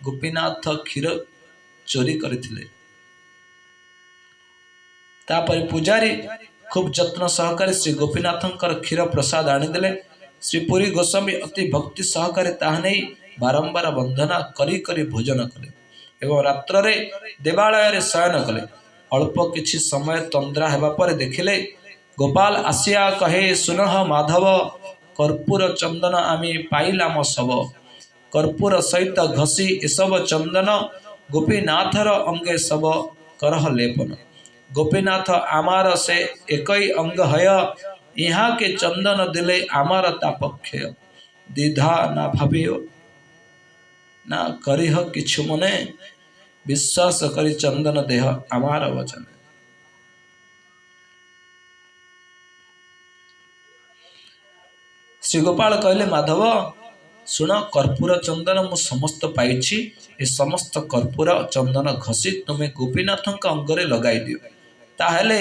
ଗୋପୀନାଥ କ୍ଷୀର ଚୋରି କରିଥିଲେ। ତାପରେ ପୂଜାରୀ ଖୁବ୍ ଯତ୍ନ ସହକାରେ ଶ୍ରୀ ଗୋପୀନାଥଙ୍କର କ୍ଷୀର ପ୍ରସାଦ ଆଣିଦେଲେ। ଶ୍ରୀ ପୁରୀ ଗୋସ୍ୱାମୀ ଅତି ଭକ୍ତି ସହକାରେ ତାହା ନେଇ ବାରମ୍ବାର ବନ୍ଦନା କରି କରି ଭୋଜନ କଲେ ଏବଂ ରାତ୍ରରେ ଦେବାଳୟରେ ଶୟନ କଲେ। ଅଳ୍ପ କିଛି ସମୟ ତନ୍ଦ୍ରା ହେବା ପରେ ଦେଖିଲେ, ଗୋପାଳ ଆସିଆ କହେ, ସୁନହ ମାଧବ, କର୍ପୂର ଚନ୍ଦନ ଆମେ ପାଇଲାମ ସବ। କର୍ପୂର ସହିତ ଘଷି ଏସବ ଚନ୍ଦନ, ଗୋପୀନାଥର ଅଙ୍ଗେ ସବ କରହ ଲେପନ। ଗୋପୀନାଥ ଆମାର ସେ ଏକଇ ଅଙ୍ଗ ହୟ, ଇହାକେ ଚନ୍ଦନ ଦେଲେ ଆମାର ତାପ କ୍ଷୟ। ଦ୍ୱିଧା ନା ଭାବିଅ ନା କରିହ କିଛି ମନେ, ବିଶ୍ୱାସ କରି ଚନ୍ଦନ ଦେହ ଆମାର ବଚନ। ଶ୍ରୀ ଗୋପାଳ କହିଲେ, ମାଧବ, ଶୁଣ, କର୍ପୂର ଚନ୍ଦନ ମୁଁ ସମସ୍ତ ପାଇଛି। ଏ ସମସ୍ତ କର୍ପୂର ଚନ୍ଦନ ଘଷି ତୁମେ ଗୋପୀନାଥଙ୍କ ଅଙ୍ଗରେ ଲଗାଇ ଦିଅ, ତାହେଲେ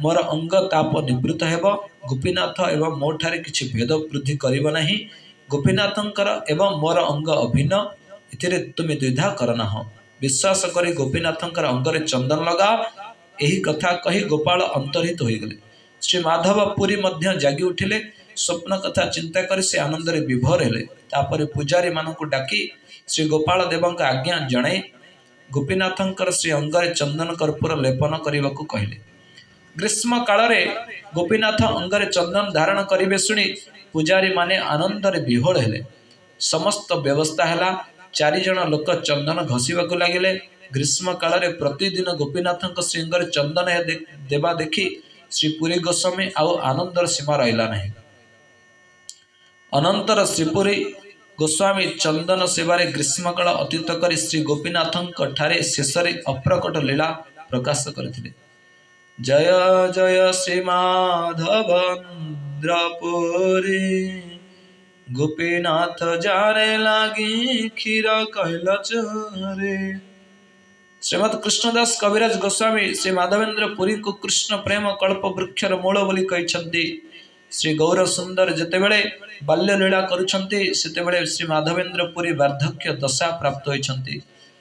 ମୋର ଅଙ୍ଗ ତାପ ନିବୃତ୍ତ ହେବ। ଗୋପୀନାଥ ଏବଂ ମୋ ଠାରେ କିଛି ଭେଦ ବୃଦ୍ଧି କରିବ ନାହିଁ। ଗୋପୀନାଥଙ୍କର ଏବଂ ମୋର ଅଙ୍ଗ ଅଭିନ୍ନ, ଏଥିରେ ତୁମେ ଦ୍ୱିଧା କର ନାହଁ। ବିଶ୍ୱାସ କରି ଗୋପୀନାଥଙ୍କର ଅଙ୍ଗରେ ଚନ୍ଦନ ଲଗାଅ। ଏହି କଥା କହି ଗୋପାଳ ଅନ୍ତର୍ହିତ ହୋଇଗଲେ। ଶ୍ରୀ ମାଧବ ପୁରୀ ମଧ୍ୟ ଜାଗି ଉଠିଲେ। ସ୍ୱପ୍ନ କଥା ଚିନ୍ତା କରି ସେ ଆନନ୍ଦରେ ବିଭୋର ହେଲେ। ତାପରେ ପୂଜାରୀମାନଙ୍କୁ ଡାକି ଶ୍ରୀ ଗୋପାଳ ଦେବଙ୍କ ଆଜ୍ଞା ଜଣାଇ ଗୋପୀନାଥଙ୍କର ଶ୍ରୀ ଅଙ୍ଗରେ ଚନ୍ଦନ କର୍ପୂର ଲେପନ କରିବାକୁ କହିଲେ। ଗ୍ରୀଷ୍ମ କାଳରେ ଗୋପୀନାଥ ଅଙ୍ଗରେ ଚନ୍ଦନ ଧାରଣ କରିବେ ଶୁଣି ପୂଜାରୀମାନେ ଆନନ୍ଦରେ ବିହ୍ୱଳ ହେଲେ। ସମସ୍ତ ବ୍ୟବସ୍ଥା ହେଲା। ଚାରିଜଣ ଲୋକ ଚନ୍ଦନ ଘଷିବାକୁ ଲାଗିଲେ। ଗ୍ରୀଷ୍ମ କାଳରେ ପ୍ରତିଦିନ ଗୋପୀନାଥଙ୍କ ଶ୍ରୀଅଙ୍ଗରେ ଚନ୍ଦନ ଦେବା ଦେଖି ଶ୍ରୀ ପୁରୀ ଗୋସ୍ୱାମୀ ଆଉ ଆନନ୍ଦର ସୀମା ରହିଲା ନାହିଁ। ଅନନ୍ତର ଶ୍ରୀପୁରୀ ଗୋସ୍ୱାମୀ ଚନ୍ଦନ ସେବାରେ ଗ୍ରୀଷ୍ମକାଳ ଅତୀତ କରି ଶ୍ରୀ ଗୋପୀନାଥଙ୍କ ଠାରେ ଶେଷରେ ଅପ୍ରକଟ ଲୀଳା ପ୍ରକାଶ କରିଥିଲେ। ଜୟ ଜୟ ଶ୍ରୀ ମାଧବେନ୍ଦ୍ର ପୁରୀ, ଗୋପୀନାଥ ଯାରେ ଲାଗି କ୍ଷୀର କଇଲ ଚୋରି। ଶ୍ରୀମଦ୍ କୃଷ୍ଣଦାସ କବିରାଜ ଗୋସ୍ୱାମୀ ଶ୍ରୀ ମାଧବେନ୍ଦ୍ର ପୁରୀଙ୍କୁ କୃଷ୍ଣ ପ୍ରେମ କଳ୍ପ ବୃକ୍ଷର ମୂଳ ବୋଲି କହିଛନ୍ତି। ଶ୍ରୀ ଗୌର ସୁନ୍ଦର ଯେତେବେଳେ ବାଲ୍ୟଲୀଳା କରୁଛନ୍ତି, ସେତେବେଳେ ଶ୍ରୀ ମାଧବେନ୍ଦ୍ର ପୁରୀ ବାର୍ଦ୍ଧକ୍ୟ ଦଶା ପ୍ରାପ୍ତ ହୋଇଛନ୍ତି।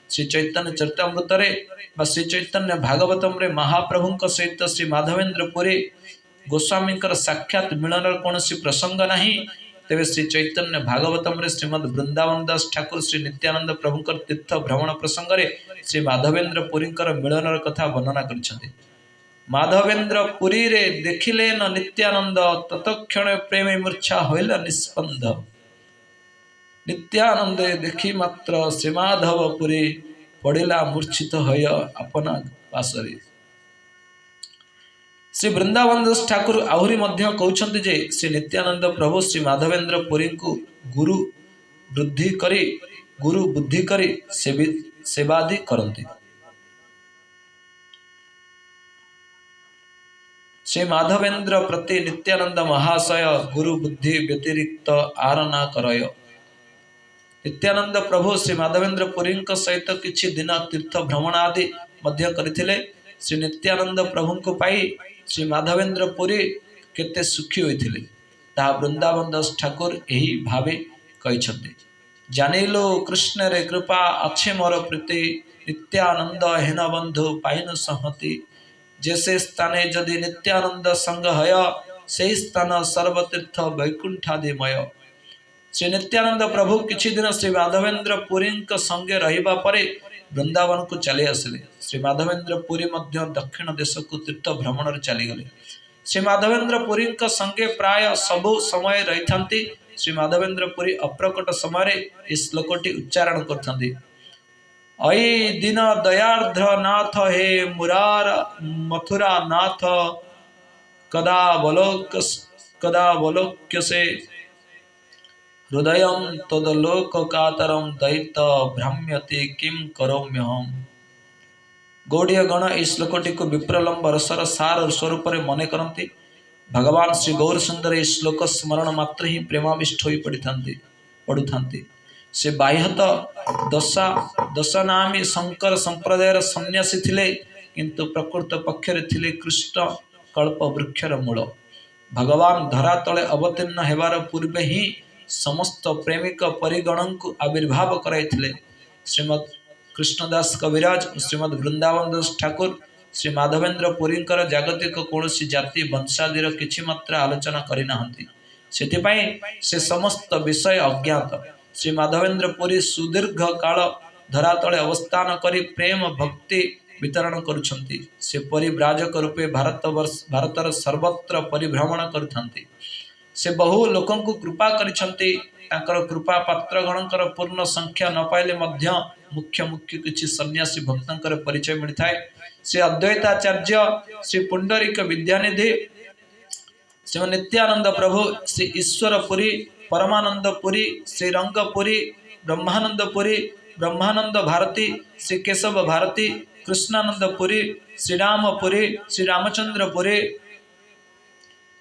ଶ୍ରୀ ଚୈତନ୍ୟ ଚରିତାମୃତରେ ବା ଶ୍ରୀ ଚୈତନ୍ୟ ଭାଗବତମରେ ମହାପ୍ରଭୁଙ୍କ ସହିତ ଶ୍ରୀ ମାଧବେନ୍ଦ୍ର ପୁରୀ ଗୋସ୍ୱାମୀଙ୍କର ସାକ୍ଷାତ ମିଳନର କୌଣସି ପ୍ରସଙ୍ଗ ନାହିଁ। ତେବେ ଶ୍ରୀ ଚୈତନ୍ୟ ଭାଗବତମରେ ଶ୍ରୀମଦ୍ ବୃନ୍ଦାବନ ଦାସ ଠାକୁର ଶ୍ରୀ ନିତ୍ୟାନନ୍ଦ ପ୍ରଭୁଙ୍କର ତୀର୍ଥ ଭ୍ରମଣ ପ୍ରସଙ୍ଗରେ ଶ୍ରୀ ମାଧବେନ୍ଦ୍ର ପୁରୀଙ୍କର ମିଳନର କଥା ବର୍ଣ୍ଣନା କରିଛନ୍ତି। ମାଧବେନ୍ଦ୍ର ପୁରୀରେ ଦେଖିଲେ ନ ନିତ୍ୟାନନ୍ଦ, ତତକ୍ଷଣେ ପ୍ରେମେ ମୂର୍ଚ୍ଛା ହୋଇଲା ନିସ୍ପନ୍ଦ। ନିତ୍ୟାନନ୍ଦେ ଦେଖି ମାତ୍ର ଶ୍ରୀମାଧବ ପୁରୀ, ପଡ଼ିଲା ମୂର୍ଚ୍ଛିତ ହୋଇ ଆପନା ପାଶରେ। ଶ୍ରୀ ବୃନ୍ଦାବନ ଦାସ ଠାକୁର ଆହୁରି ମଧ୍ୟ କହୁଛନ୍ତି ଯେ ଶ୍ରୀ ନିତ୍ୟାନନ୍ଦ ପ୍ରଭୁ ଶ୍ରୀ ମାଧବେନ୍ଦ୍ର ପୁରୀଙ୍କୁ ଗୁରୁ ବୁଦ୍ଧି କରି ସେବାଦି କରନ୍ତି। ଶ୍ରୀ ମାଧବେନ୍ଦ୍ର ପ୍ରତି ନିତ୍ୟାନନ୍ଦ ମହାଶୟ ଗୁରୁ ବୁଦ୍ଧି ବ୍ୟତିରିକ୍ତ ଆର ନା କରୟ। ନିତ୍ୟାନନ୍ଦ ପ୍ରଭୁ ଶ୍ରୀ ମାଧବେନ୍ଦ୍ର ପୁରୀଙ୍କ ସହିତ କିଛି ଦିନ ତୀର୍ଥ ଭ୍ରମଣ ଆଦି ମଧ୍ୟ କରିଥିଲେ। ଶ୍ରୀ ନିତ୍ୟାନନ୍ଦ ପ୍ରଭୁଙ୍କୁ ପାଇ ଶ୍ରୀ ମାଧବେନ୍ଦ୍ର ପୁରୀ କେତେ ସୁଖୀ ହୋଇଥିଲେ, ତାହା ବୃନ୍ଦାବନ ଦାସ ଠାକୁର ଏହି ଭାବେ କହିଛନ୍ତି। ଜାଣିଲୁ କୃଷ୍ଣରେ କୃପା ଅଛି ମୋର ପ୍ରୀତି, ନିତ୍ୟାନନ୍ଦ ହୀନ ବନ୍ଧୁ ପାଇନୁ ସଂହତି। ଯେ ସେ ସ୍ଥାନେ ଯଦି ନିତ୍ୟାନନ୍ଦ ସଙ୍ଗ ହୟ, ସେହି ସ୍ଥାନ ସର୍ବତୀର୍ଥ ବୈକୁଣ୍ଠାଦିମୟ। ଶ୍ରୀ ନିତ୍ୟାନନ୍ଦ ପ୍ରଭୁ କିଛି ଦିନ ଶ୍ରୀ ମାଧବେନ୍ଦ୍ର ପୁରୀଙ୍କ ସଙ୍ଗେ ରହିବା ପରେ ବୃନ୍ଦାବନକୁ ଚାଲି ଆସିଲେ। ଶ୍ରୀ ମାଧବେନ୍ଦ୍ର ପୁରୀ ମଧ୍ୟ ଦକ୍ଷିଣ ଦେଶକୁ ତୀର୍ଥ ଭ୍ରମଣରେ ଚାଲିଗଲେ। ଶ୍ରୀ ମାଧବେନ୍ଦ୍ର ପୁରୀଙ୍କ ସଙ୍ଗେ ପ୍ରାୟ ସବୁ ସମୟ ରହିଥାନ୍ତି। ଶ୍ରୀ ମାଧବେନ୍ଦ୍ର ପୁରୀ ଅପ୍ରକଟ ସମୟରେ ଏହି ଶ୍ଲୋକଟି ଉଚ୍ଚାରଣ କରିଥାନ୍ତି। ଅଇ ଦୀନ ଦୟାର୍ଦ୍ର ନାଥ ହେ ମୁରାର ମଥୁରା ନାଥ, କଦା ବଲୋକ୍ୟ ସେ ହୃଦୟଂ ତଦଲୋକ କାତରಂ ଦୟିତ ଭ୍ରାମ୍ୟତି କିಂ କରୋମ୍ୟହಂ। ଗୌଡ଼ୀୟ ଗଣ ଏହି ଶ୍ଲୋକଟିକୁ ବିପ୍ରଲମ୍ବ ରସର ସାର ସ୍ୱରୂପରେ ମନେ କରନ୍ତି। ଭଗବାନ ଶ୍ରୀ ଗୌରସୁନ୍ଦର ଏହି ଶ୍ଲୋକ ସ୍ମରଣ ମାତ୍ରେ ହିଁ ପ୍ରେମାବିଷ୍ଟ ହୋଇ ପଡ଼ୁଥାନ୍ତି। ସେ ବାହ୍ୟତ ଦଶନାମୀ ଶଙ୍କର ସମ୍ପ୍ରଦାୟର ସନ୍ନ୍ୟାସୀ ଥିଲେ, କିନ୍ତୁ ପ୍ରକୃତ ପକ୍ଷରେ ଥିଲେ କୃଷ୍ଣ କଳ୍ପ ବୃକ୍ଷର ମୂଳ। ଭଗବାନ ଧରା ତଳେ ଅବତୀର୍ଣ୍ଣ ହେବାର ପୂର୍ବେ ହିଁ ସମସ୍ତ ପ୍ରେମିକ ପରିଗଣଙ୍କୁ ଆବିର୍ଭାବ କରାଇଥିଲେ। ଶ୍ରୀମଦ୍ କୃଷ୍ଣଦାସ କବିରାଜ ଓ ଶ୍ରୀମଦ୍ ବୃନ୍ଦାବନ ଦାସ ଠାକୁର ଶ୍ରୀ ମାଧବେନ୍ଦ୍ର ପୁରୀଙ୍କର ଜାଗତିକ କୌଣସି ଜାତି ବଂଶାଦିର କିଛି ମାତ୍ର ଆଲୋଚନା କରିନାହାନ୍ତି। ସେଥିପାଇଁ ସେ ସମସ୍ତ ବିଷୟ ଅଜ୍ଞାତ। ଶ୍ରୀ ମାଧବେନ୍ଦ୍ର ପୁରୀ ସୁଦୀର୍ଘ କାଳ ଧରାତଳେ ଅବସ୍ଥାନ କରି ପ୍ରେମ ଭକ୍ତି ବିତରଣ କରୁଛନ୍ତି। ସେ ପରିବ୍ରାଜକ ରୂପେ ଭାରତର ସର୍ବତ୍ର ପରିଭ୍ରମଣ କରୁଥାନ୍ତି। ସେ ବହୁ ଲୋକଙ୍କୁ କୃପା କରିଛନ୍ତି। ତାଙ୍କର କୃପା ପାତ୍ରଗଣଙ୍କର ପୂର୍ଣ୍ଣ ସଂଖ୍ୟା ନ ପାଇଲେ ମଧ୍ୟ ମୁଖ୍ୟ ମୁଖ୍ୟ କିଛି ସନ୍ନ୍ୟାସୀ ଭକ୍ତଙ୍କର ପରିଚୟ ମିଳିଥାଏ। ଶ୍ରୀ ଅଦ୍ୱୈତାଚାର୍ଯ୍ୟ, ଶ୍ରୀ ପୁଣ୍ଡରିକ ବିଦ୍ୟାନିଧି, ଶ୍ରୀ ନିତ୍ୟାନନ୍ଦ ପ୍ରଭୁ, ଶ୍ରୀ ଈଶ୍ୱର ପୁରୀ, ପରମାନନ୍ଦ ପୁରୀ, ଶ୍ରୀ ରଙ୍ଗପୁରୀ, ବ୍ରହ୍ମାନନ୍ଦ ପୁରୀ, ବ୍ରହ୍ମାନନ୍ଦ ଭାରତୀ, ଶ୍ରୀ କେଶବ ଭାରତୀ, କୃଷ୍ଣାନନ୍ଦ ପୁରୀ, ଶ୍ରୀରାମ ପୁରୀ, ଶ୍ରୀ ରାମଚନ୍ଦ୍ର ପୁରୀ,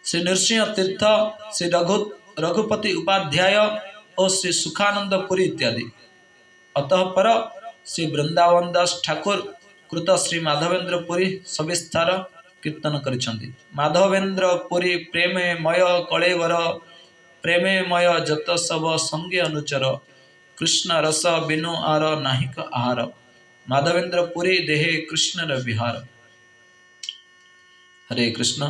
ଶ୍ରୀ ନୃସିଂହ ତୀର୍ଥ, ଶ୍ରୀ ରଘୁପତି ଉପାଧ୍ୟାୟ, ଓ ଶ୍ରୀ ସୁଖାନନ୍ଦ ପୁରୀ ଇତ୍ୟାଦି। ଅତଃପର ଶ୍ରୀ ବୃନ୍ଦାବନ ଦାସ ଠାକୁର କୃତ ଶ୍ରୀ ମାଧବେନ୍ଦ୍ର ପୁରୀ ସବିସ୍ତାର କୀର୍ତ୍ତନ କରିଛନ୍ତି। ମାଧବେନ୍ଦ୍ର ପୁରୀ ପ୍ରେମମୟ କଳେବର, ପ୍ରେମମୟ ଯତ ସବ ସଙ୍ଗେ ଅନୁଚର, କୃଷ୍ଣ ରସ ବିନୁ ଆର ନାହିକ ଆହାର, ମାଧବେନ୍ଦ୍ର ପୁରୀ ଦେହେ କୃଷ୍ଣର ବିହାର। ହରେ କୃଷ୍ଣ।